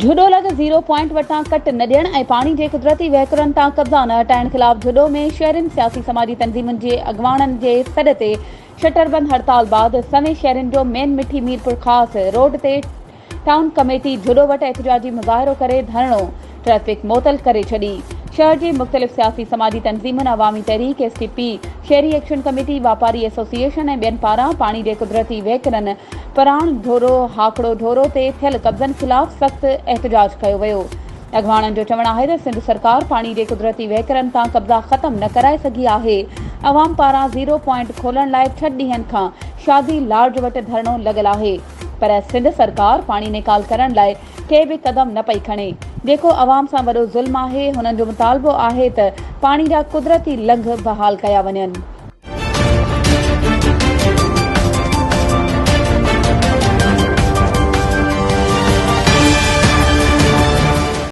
جهڏو لڳ zero point وٽان ڪٽ نه ڏيڻ ۽ پاڻي جي قدرتي وهڪرن تان قبضا نه هٽائڻ خلاف جهڏو ۾ شهرين سياسي سماجي تنظيمن جي اڳواڻن جي سڏ تي شٽربند هڙتال بعد سوين شهرين جو مين مٺي ميرپورخاص روڊ تي ٽائون ڪميٽي جهڏو وٽ احتجاجي مظاهرو ڪري ڌرڻو ٽريفڪ معطل ڪري ڇڏي. شهر جي مختلف سياسي سماجي تنظيمن عوامي تحريڪ، ايس ٽي پي، شهري ايڪشن ڪميٽي، واپاري ايسوسيئيشن ۽ ٻين پاران پاڻي جي قدرتي وهڪرن پراڻ ڍورو، هاڪڙو ڍورو تي ٿيل قبضن خلاف سخت احتجاج ڪيو ويو. اڳواڻن جو چوڻ آهي ته سنڌ سرڪار پاڻي جي قدرتي وهڪرن تان قبضا ختم نه ڪرائي سگهي آهي، عوام پاران زيرو پوائنٽ کولڻ لاء ڇهه ڏينهن کان شادي لارج وٽ ڌرڻو لڳل آهي پر سنڌ سرڪار پاڻي نيڪال ڪرڻ لاء ڪي به قدم نه پئي کڻي جيڪو عوام سان وڏو ظلم آهي، هنن جو مطالبو آهي ته پاڻي جا قدرتي لنگهه بحال ڪيا وڃن.